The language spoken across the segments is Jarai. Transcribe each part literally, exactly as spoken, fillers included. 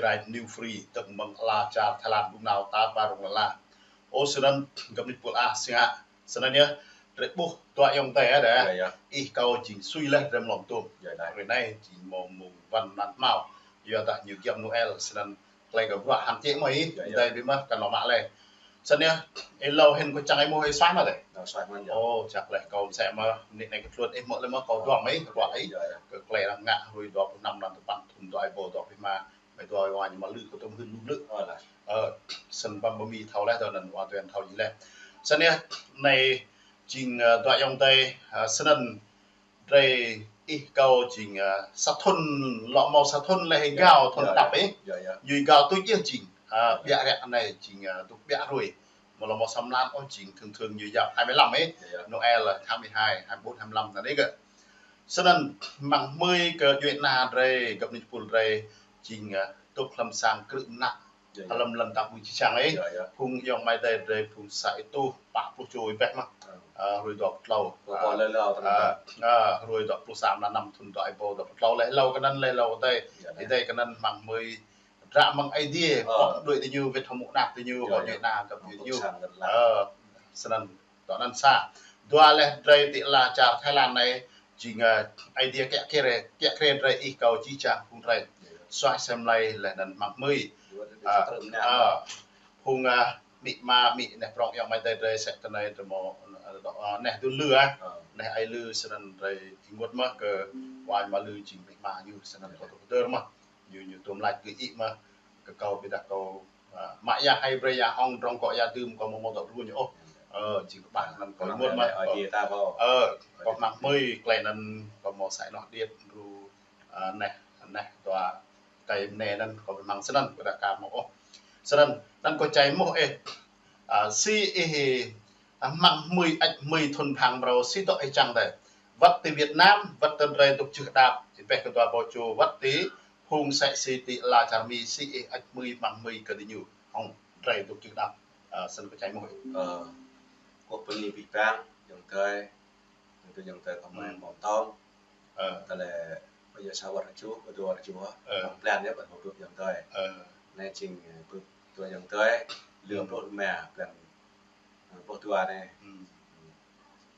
Rai New Free, tơ̆ng mơ̆ng ala čar Thái Lan đŭng nao ta ba rŏng lala. Ơ, snăn găp ni pul ah sing ah. Snăn yơh, drei ƀuh dua ayŏng adơi ah, đa. Yă, yă. Ih kâo jing sui leh drei mlŏm tŭm. Yă, đa. Hrơi anai jing mơ̆ng mơ̆ng wăn mlan hmâo. Yua dah ñu giăm Noel, snăn klei kơ bruă hăng čĕ mơ̆ ih, yă, yă, adơi bi mơh kăn lŏ mă leh. Snăn yơh, ih lâo hĭn kơ čang ih mơ̆ ih suaih mơ̆ adơi. Lâo suaih mơ̆n yă. Ơ, čang leh kâo msĕ mơ̆, mơnit anai kơ tluôn ih mơ̆ leh mơ̆ kâo duăm ih, kơ bruă ih. Yă, yă. Kơ klei arăng ngă hruê dua pluh năm mlan tơpăn thŭn dua êbâo dua pluh êma. Mơ̆ dua wa ñu mă lư kơ tơm hưn lu lư. Ơ, lah. Ơ, snăn păm bơmi thâo leh, tơ anăn wa tuen thâo jih leh. Snăn yơh, anai jing, ơ, dua ayŏng adơi, ơ, snăn drei ih kâo jing, ơ, sa thŭn, lŏ mâo sa thŭn leh ih gao thŭn tăp ih. Yă, yă. Ñu ih gao tuč yơh jing, ơ, ƀiă ră anai jing, ơ, dŭk ƀiă hruê. Mơ̆ lŏ mâo sa mlan ôh jing thường thường ñu yap hai mươi lăm ih. Yă, yă. Noel, hai mươi hai, hai mươi bốn, hai mươi lăm anăn ih kơ. Snăn hmăng hmưi kơ djuê ana drei, găp ni pul drei, jing, ơ, dôk hlăm sang krư̆ mnă. Yă, yă. Hlăm lăn tap ƀu či čang ih. Yă, yă. Phung ayŏng amai adơi drei phung sa êtuh pă pluh čô ih bĕ mơ̆. Ơ. Ơ, hruê dua pluh tlâo. Kơ pô lơ lơ tơnăn. Ơ, ơ, hruê dua pluh sa mlan năm thŭn dua êbâo dua pluh tlâo leh lâo kơ anăn leh lâo adơi. Yă, yă. Adơi kơ anăn hmăng hmưi dră mơ̆ng Aê Diê, ơ, pŏk đuaĭ diñu wĭt hmư̆ anăp diñu, yă, kơ, yă, djuê ana găp djuê diñu. Ơ, snăn, dŏ anăn sa. Dua leh drei ti ala čar Thái Lan anai, jing, ơ, Aê Diê kiă kriê, kiă kriê drei ih kâo jih jang phung drei. Yă, yă. Suaih sem lei leh anăn hmăng hmưi. Yă, yă, ơ, yă. Phung, ơ, amĭ ama, amĭ neh prŏng ayŏng amai adơi drei sĕ tơ anai drei mâo, ơ, dŏ, ơ, neh dŭn lư ah. Ơ. Neh ai lư snăn drei ênguôt mơh kơ wa ñu mă lư jing amĭ ama ñu snăn kâo tŭ dơr mơh. Ñu, ñu tŭm lač kơ ih mơh, kơ kâo ƀiădah kâo, ơ, mă ya hai brei ya hŏng drŏng kơ ya dưm kâo mơ̆ mâo dŏ ruñ ôh. Ơ, jing kơ ƀah anăn kâo ênguôt mơh. Ơ, kâo hmăng hmưi klei anăn kâo mâo sa ênoh điêt đru, ơ, neh, neh dua kơi mnê anăn kâo hmăng snăn, kâo ƀiădah ka mâo ôh. Snăn, anăn kâo čai mơh ih, ơ, si ih, ơ, hmăng hmưi, ăč hmưi thŭn bhang mrâo si dŏ ih čang adơi. Wăt ti Việt Nam, wăt tơ drei dôk čưh đăp, ih bĕ kơ dua êbâo čô, wăt ti phung sĕ si ti ala čar Mi si ih ăč hmưi hmăng hmưi kơ diñu hŏng drei dôk čưh đăp, ơ, snăn kâo čai mơh. Ơ, kâo bơni abih bang ayŏng adơi, ayŏng adơi kâo mơ̆ mơ̆ tŏng. Ơ. Tơlơi ƀơi sa wăt rơčuh, ƀơi dua rơčuh, ơ, hăng blan yơh ƀơi hruê ayŏng adơi. Ơ. Anai jing, ơ, ƀơi dua ayŏng adơi, lơ pluh rơma blan, ơ, pluh dua anai.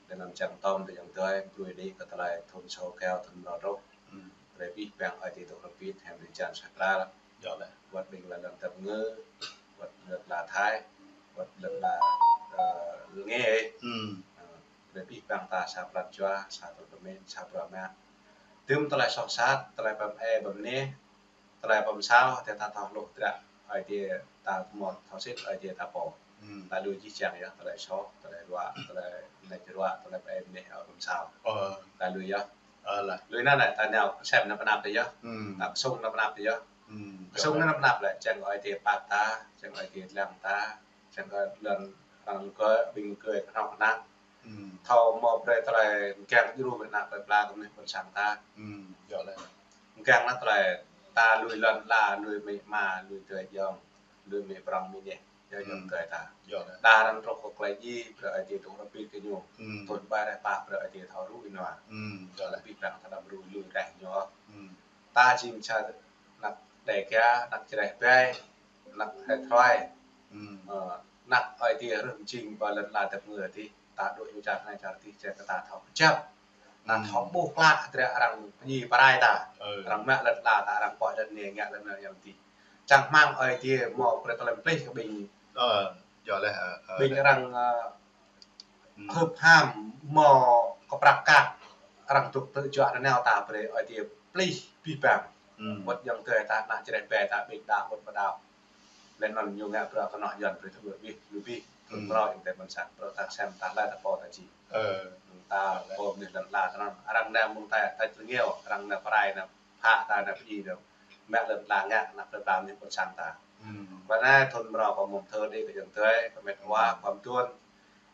Ơ, anăm čang tŏng tơ ayŏng adơi, brơi đĭ kơ tơlơi thŭn sâo kâo thŭn mrâo truh. Ơ. Brơi abih bang Aê Diê dŏ rơbit, hiam ri jan sa kral. Yă leh. Wăt ƀing lăn tap ngơ, wăt lăn la Thái, wăt lăn la, ơ, lơ ngê. Ơ, brơi abih bang ta sa pran jua, sa tơlơi pơmĭn, sa bruă mă. Tơm tơlơi soh sat, tơlơi pơm e pơm neh, tơlơi pơm sao, tơdah ta thâo hluh dră, Aê Diê ta mơ̆ thâo sĭt, Aê Diê ta pô. Ơ. Ta lui jih jang yơh, tơlơi soh, tơlơi ruă, tơlơi lĕ ruă, tơlơi pơm e pơm neh, ơ, pơm sao. Ơ. Ta lui yơh. Ơ, lah. Lui anăn lĕ, ta nao sem anăp anăp tơ yơh. Ơ. Ta kơsŭng anăp anăp tơ yơh. Ơ, kơsŭng anăp anăp lĕ, čang Aê Diê pap ta, čang Aê Diê dlăng ta, čang kơ lŏn arăng lŏn kơ, ƀing lŏn kơ, kơnŏng kơnang. Ơ. Thâo mâo brơi tơlơi mgang djru mơ̆ anăp plơi pla kơ mơnuih ƀôn sang ta. Ơ, yă leh. Mgang anăn tơlơi ta lui lŏn la, lui amĭ ama, lui adơi ayŏng, lui amĭ prŏng amĭ neh. Yă, yă, ơ, kơ ta. Yă leh. Đa arăng truh kơ klei djai, brơi Aê Diê dŏ rơbit kơ ñu. Ơ. Thŭn ƀai reh pă brơi Aê Diê thâo rŭ ênuah. Ơ, yă leh. Abih bang ta đăm rŭ lui reh ñu. Ơ. Ta jing sa anak Dêga, anak čơreh ƀai, anak hơthroi. Ơ. Ơ, anak Aê Diê rơh mjing ƀơi lŏn la tap ngơ adih. Ta dŏ ñu čar anai čar adih, čar kơ ta thâo kơjăp. Ta thâo ƀuh klă dră arăng pơdjai pơrai ta. Ơ. Arăng mă lŏn la ta, arăng pŏk lŏn nê, ngă lŏn nê yang adih. Čang hmăng Aê Diê mâo brơi tơlơi pơplih kơ ƀing. Ơ, yă leh, ơ, ơ, ƀing arăng, ơ, hưp ham mâo kơ prăk kăk arăng dŏ tơ juă nanao ta brơi Aê Diê pơplih abih bang. Ơ. Wăt ayŏng adơi ta ană čơreh ƀai ta ƀing đaŏ wăt ƀu đaŏ. Leh anăn ñu ngă bruă kơnŏ Yuăn brơi tơlơi abih, lu abih. Ơ. Thŭn mrâo ayŏng adơi ƀôn sang, bruă ta sem ta lăi ta pô ta či. Ơ. Ta pô mơnuih lŏn la ta anăn. Arăng nao mơ̆ng ta, ta čơlơngiao, arăng nao pơrai, nao phă ta, nao pơdjai ta. Mă lŏn la ngă, anăp plơi pla mơnuih ƀôn sang ta. Ơ. Kơ anai thŭn mrâo kâo mơ̆ thơ đĭ kơ ayŏng adơi, kơ met wa, kơ mơtuôn.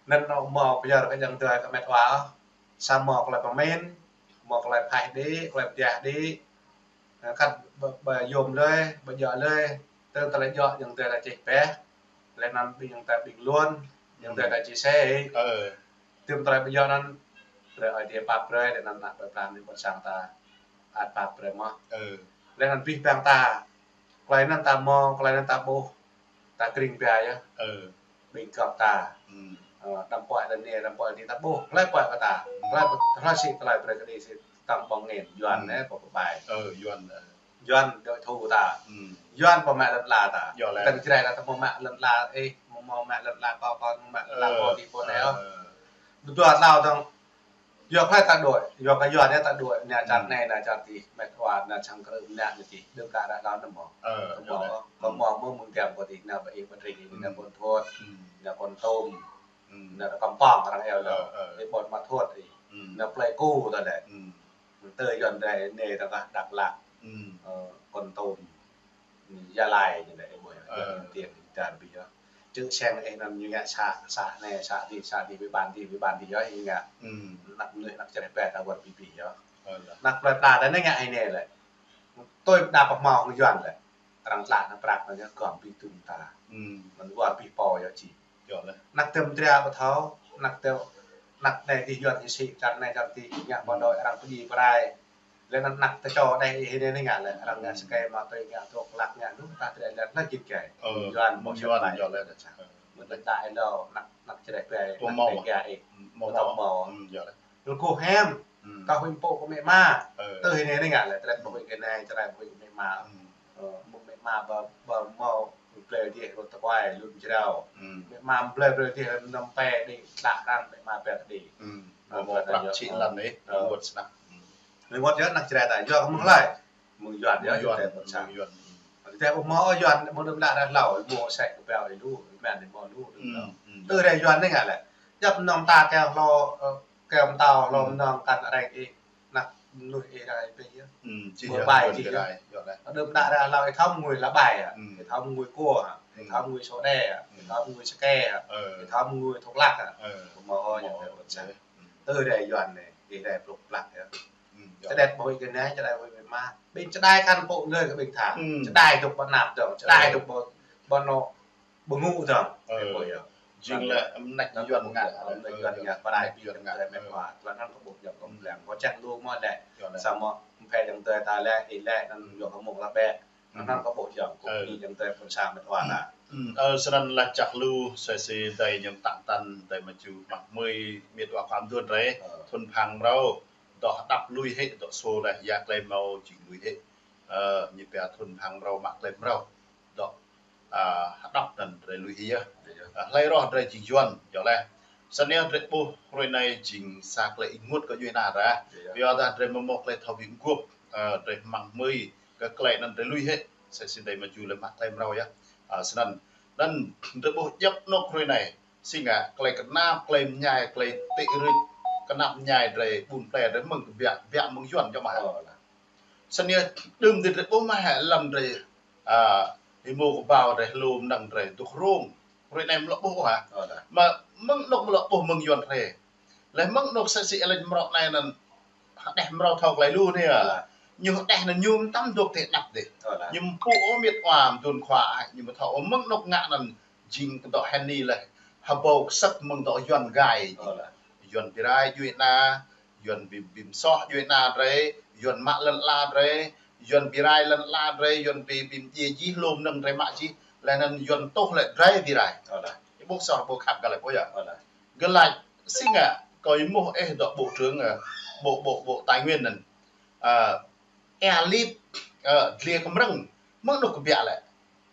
Anăn anŏ mâo pơyơr kơ ayŏng adơi kơ met wa. Sa mâo klei pơmĭn, mâo klei phaih đĭ, klei pơdah đĭ. Ơ, kăt ƀơ, ƀơ yôm lơi, ƀơ djŏ lơi, tơl tơlơi djŏ ayŏng adơi ta čih pĕ. Leh anăn ƀing ayŏng adơi ƀing lŏn, ayŏng adơi ta chia sẻ. Ơ. Tơm tơlơi ƀơ djŏ anăn, brơi Aê Diê pap brơi, leh anăn anăp plơi pla mơnuih ƀôn sang ta ăt pap brơi mơh. Ơ. Leh anăn abih bang ta Tơlơi anŭn ta hmâo, tơlơi anŭn ta ƀuh, ta kring biă yơh. Ƀing gŏp ta. Ơ, đăm pơhiăp ta anai, đăm pơhiăp ta anai, ta ƀuh, tơlơi pơhiăp kơ ta. Tơlơi, tơlơi sĭ, tơlơi brơi kơ đĭ sĭ, tăng ƀơ̆ng ngĕn, Yuan anai, pơkơbai. Yuan, ơ. Yuan dŏ thu ta. Yuan pơmă lŏn ala ta. Yơh lĕ. Tơ̆ng Jrai ta hmâo mă lŏn ala, ơ, hmâo, hmâo mă lŏn ala kâo, kâo hmâo mă lŏn ala kâo, ti pô anai, ơ. Dua tlâo dơ̆ng, yua kơ ta dŏ, yua kơ Yuan anai ta dŏ, anai čar anai, anai čar adih, met wa, anai čang krư̆, anai adih, đơ̆m đă ră hlâo anŭn hmâo. Kơ hmâo, kơ hmâo mơ̆ng mơ̆ng tiam kơ adih, anai Ba Ih, Ba Tring, anai Pôn Thuôt, anai Kon Tum, anai Kampong arăng iâu lŏ, ơ, ơ. Anai Pôn Ma Thuôt, anai Plei Ku ta lĕ. Tơ Yuan Jrai anai ta kah Dak Lak, ơ, Kon Tum. Gia Lai ñu lĕ, ơ, ƀuh yơh, ơ. Yuan Miên Tiên, Yuan Biă yơh. Čư̆ Seng ih anŭn ñu ngă să, să anai, să adih, să adih, ƀơi ƀan adih, ƀơi ƀan adih yơh, ñu ngă. Anăk mơnuih, anăk čơđeh ƀai ta wơr bĭ bĭ yơh. Ơ, lă. Anăk plơi pla ta anai ngă ih anai lĕ. Tui pơđa pơhmâo hăng Yuan lĕ. Arăng tla anăk prăk anŭn yơh gom bĭ tŭm ta. Mơ̆n wơr bĭ pô yơh či. Yơh lĕ. Anăk tơm dra pơthâo, anăk tơm, anăk anai adih Yuan ñu sĭ, čar anai čar adih, ngă pơđôi arăng pơdjai pơrai. Lĕ anŭn anăk tơčô đeh ih anai ngă lĕ, arăng ngă sơkai mă tui ngă tŏk lăk ngă lu ta tơlơi lĕ anŭn git gai. Ơ, Yuan mơ̆ng Yuan, Yuan. Yơh lĕ ta čang. Mơ̆ng ta ih lŏ, anăk, anăk čơđeh ƀai, anăk hmâo. Ƀai gai ih. Hmâo, hmâo. Yơh lĕ. Rơgoh hiam. Kâo huĭ pô kơ mĕ ma. Ơ. Tơ ih anai ngă lĕ, tơlơi pô kơ anai, tơlơi pô kơ mĕ ma. Ơ, mơ̆ng mĕ ma ƀơ, ƀơ hmâo, blơi dih rơ̆t tơkuai, lŭn jrao. Mĕ ma blơi, blơi dih lŭn năm pe đĭ, tlă răng mĕ ma pĕ đĭ. Hmâo, hmâo prăk čih lăn ih, rơngot snăk. Rơngot yơh anăk Jrai ta, yua kơ mơ̆ng hlơi. Mơ̆ng Yuan yơh, Yuan, Jrai ƀôn sang. Mơ̆ng Yuan. Jrai ƀu hmâo Yuan, mơ̆ng đưm đă ră hlâo, hmâo sĕ kơ peo ih lu, ih mĕn ih hmâo lu. Tơ rai Yuan anai ngă lĕ. Djăp mơnơ̆ng ta kơ hlâo, ơ, kơ mơtâo hlâo mơnơ̆ng kăn arăng ih. Anăk mơnuih ih rai pĕ yơh. Či yơh, ƀai či yơh. Đưm đă ră hlâo ih thâo mơ̆ng ngui la ƀai hă. Ih thâo mơ̆ng ngui kua hă. Ih thâo mơ̆ng ngui sô̆ đe hă. Ih thâo mơ̆ng ngui sô̆ ke hă. Ih thâo mơ̆ng ngui tŏk lăk hă. Ƀu hmâo ôh ñu pĕ ƀôn sang. Tơ rai Yuan anai, ih rai pluk plăk yơh. Čơđeh ƀu huĭ kơ anai, čơđeh ƀu huĭ kơ mĕ ma. Ƀing čơđeh kăn pô lơi kơ ƀing tha. Čơđeh dŏ ƀơi anăp dơ̆ng, čơđeh dŏ ƀơi, ƀơi anŏ, ƀơi ngŏ dơ̆ng. Ơ. Ih ƀuh yơh. Jing lĕ mơneč Yuan ngă, mơneč Yuan ngă, pơrai ƀing Yuan ngă, mĕt wa. Tơlơi anŭn kâo ƀuh jơ̆ng kâo mlĕng. Kâo čang lu mơ̆ lĕ. Samơ̆ mơ̆ng phe jơ̆ng tơ̆ ta lĕ, ih lĕ anŭn yua kơ mơ̆ng la ƀĕ. Anŭn kâo ƀuh jơ̆ng, kâo ƀuh jơ̆ng tơ̆ phun sang mĕt wa ta. Ơ, snăn lač čăk lu, sĕ si dai ñăm tăk tăn, dai mă ču mă mơi mĕt wa khua mduôn rai, thŭn phang mrâo, dŏ hơđăp lui hĕ, dŏ sô leh, ya klei mâo jing lui hĕ. Ơ, ñu pia thŭn phang mrâo mă klei mrâo. Dŏ, a, hơđăp anŭn drei lui hĭ yơh. A, hlei roh drei jing Yuan, yơh leh. Snăn drei ƀuh hruê anai jing sa klei ênguôt kơ djuê ana drei. Yua dah drei mơ̆ mâo klei thâo bi mguôp, a, drei hmăng hmưi kơ klei anŭn drei lui hĕ. Sĕ si dai mă ču lĕ mă klei mrâo yơh. A, snăn. Anŭn drei ƀuh djăp anŏ hruê anai. Si ngă klei knap, klei mơñai, klei tĭ rưč, knap mơñai drei ƀun plei drei mơ̆ng kbiă, kbiă mơ̆ng Yuan čŏ mă. Snăn đưm dih drei ƀuh mă hĕ lăm drei, a, hĭ mô kơƀao drei hlô mơnăng drei dŏ rông. Hruê anai mlŏ ƀuh hă. Mă mơ̆ng anŏ mlŏ ƀuh mơ̆ng Yuan hrê. Leh mơ̆ng anŏ sĕ si ih lač mrâo anai anŭn hơđeh mrâo thâo klei lu anai. Ñu hơđeh anŭn ñu mơtam dŏ tơnap dih. Ñu mpŭ ôh mĕt wa mduôn khua hă, ñu mơthâo ôh mơ̆ng anŏ ngă anŭn jing kơ dŏ hĕn ni leh. Hơbâo kơsăk mơ̆ng dŏ Yuan gai. Yuan bi rai djuê ana, Yuan bi, bi msoh djuê ana drei, Yuan mă lŏn ala drei, Yuan bi rai lŏn ala drei, Yuan bi, bi mdjiê jih hlô mơnơ̆ng drei mă jih, leh anŭn Yuan tuh lĕ drei bi rai. Ƀuh soh ƀuh khăp gơ̆ lĕ ƀuh yơh. Gơ̆ lač si ngă kơ ih mơ̆ ih dŏ bộ trưởng, ơ, bộ, bộ, bộ tài nguyên anŭn. Ơ, ea lip, ơ, dliê kơmrơ̆ng, mơ̆ng anŏ kbiă lĕ.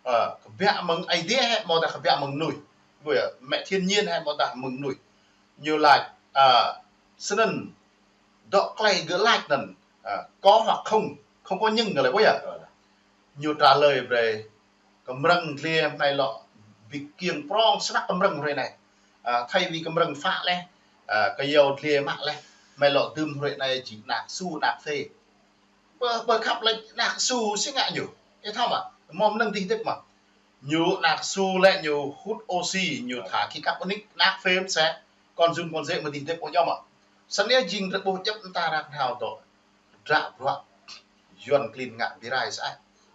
Ơ, kbiă mơ̆ng Aê Diê hĕ, mơ̆ dah kbiă mơ̆ng mơnuih. Ƀuh yơh, mĕ thiên nhiên hĕ, mơ̆ dah mơ̆ng mơnuih. Ñu lač, ơ, snăn, dŏ klei gơ̆ lač anŭn, ơ, có hoặc không, không có nhưng gơ̆ lač ƀuh yơh. Ñu trả lời brei, kơmrơ̆ng dliê hmei lŏ bi kiêng prŏng snăk kơmrơ̆ng hruê anai. Ơ, thay vì kơmrơ̆ng phă leh, ơ, kơyâo dliê mă leh, hmei lŏ dưm hruê anai jing anak su, anak phê. Ƀơ, ƀơ khăp lĕ anak su si ngă ñu. Ih thâo mă, mơ̆ mơnơ̆ng dih dĭp mă. Ñu anak su lĕ ñu hút oxy, ñu thả khí carbonic, anak phê mơ̆ sĕ, con run con rết mơ̆ dih dĭp ôh yơh mă. Snăn jing drei ƀuh djăp mơta ră hnao dŏ. Dră bruă Yuan klin ngă bi rai sơăi.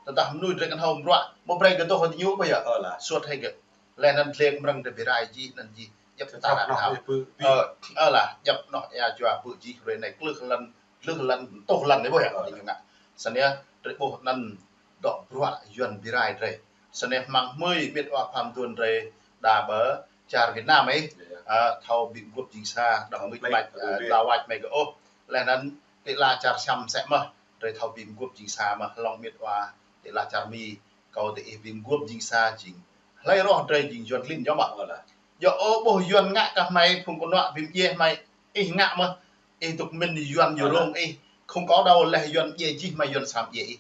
Tơdah mơnuih drei kăn hơ̆m bruă, mơ̆ brei gơ̆ dŏ hơdih ñu ƀuh yơh. Suôt hĕ gơ̆. Leh anŭn dliê kơmrơ̆ng drei bi rai jih, anŭn jih. Djăp mơta ră hnao. Ơ, ơ lah, djăp anŏ êa jua bư̆ jih hruê anai klưh lăn, klưh lăn, tuh lăn anai ƀuh yơh. Hơdih ñu ngă. Snăn drei ƀuh anŭn dŏ bruă Yuan ƀing rai drei. Snăn hmăng hmưi mĭt wa khua mduôn drei đa ƀơi čar Việt Nam ih, ơ, thâo ƀing guôp jing sa, đăm mưč mač, ơ, đa wač mơ̆ kơ ôh. Leh anăn ti ala čar Siam msĕ mơh, drei thâo ƀing guôp jing sa mơh, hlŏng mĭt wa ti ala čar Mi, kâo ti ih ƀing guôp jing sa jing. Hlei roh drei jing Yuan klin yơh mơh. Yơh ơ ƀuh Yuan ngă kơ hmei phung kơnuă ƀing djiê hmei, ih ngă mơh, ih dôk mĭn Yuan ñu rông ih, không có đâu leh Yuan djiê jih hmei Yuan srăng djiê ih.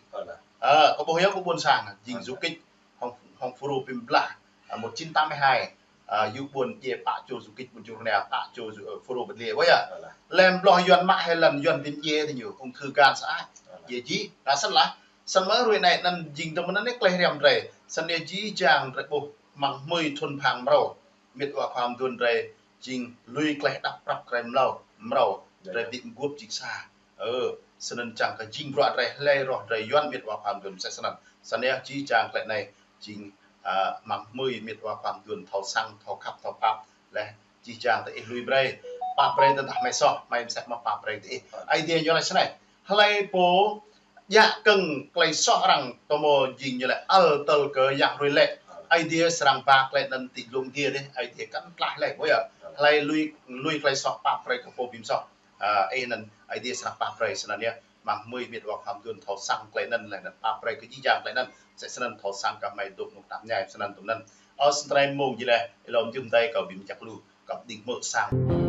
Ơ, kâo ƀuh yơh kơ ƀuôn sang, jing du kích, hŏng, hŏng Fulro ƀing blah, ơ, một chín tám mươi hai, ơ, yua ƀuôn djiê pă čô du kích ƀuôn Čư̆ Rơneo, pă čô du-, ơ, Fulro ƀơi dliê, ƀuh yơh. Leh blŏh Yuan mă hĕ lăn Yuan ƀing djiê ti ñu, ung thư gan sơăi, djiê jih, đa snăn lah. Snăn mơ̆ hruê anei anăn jing tơ mơ̆n anei klei hriăm drei, snăn yơh jih jang drei ƀuh hmăng hmưi thŭn phang mrâo, mĭt wa khua mduôn drei, jing lui klei hđăp prăp klei mrâo, mrâo, drei ƀing guôp jing sa. Ơ, snăn čiăng kơ jing bruă drei hlei roh drei Yuan mĭt wa khua mduôn msĕ snăn. Snăn yơh jih jang klei anei, jing, ơ, hmăng hmưi mĭt wa khua mduôn thâo săng, thâo khăp, thâo pap, leh jih jang tơ ih lui brei, pap brei tơdah hmei soh, hmei msĕ mơh pap brei tơ ih. Aê Diê ñu lač snei, hlei pô djă kơ̆ng klei soh arăng tơmô jing ñu lĕ ăl tơl kơ yang hruê lĕ. Aê Diê srăng ba klei anăn ti dlông Diê dih, Aê Diê kăn tlaih lĕ, ƀuh yơh. Hlei lui, lui klei soh pap brei kơ pô bi msoh. Ơ, ih anăn Aê Diê srăng pap brei snăn yơh. Hmăng hmưi mĭt wa khua mduôn thâo săng klei anăn leh anăn pap brei kơ jih jang klei anăn. Msĕ snăn thâo săng kơ hmei dôk nuk tap ñai snăn tŭm anăn. Ơ, snăn trei mông jih leh, ih lŏm jum dai kâo bi mjăk lu, kâo đing mơ̆ sang.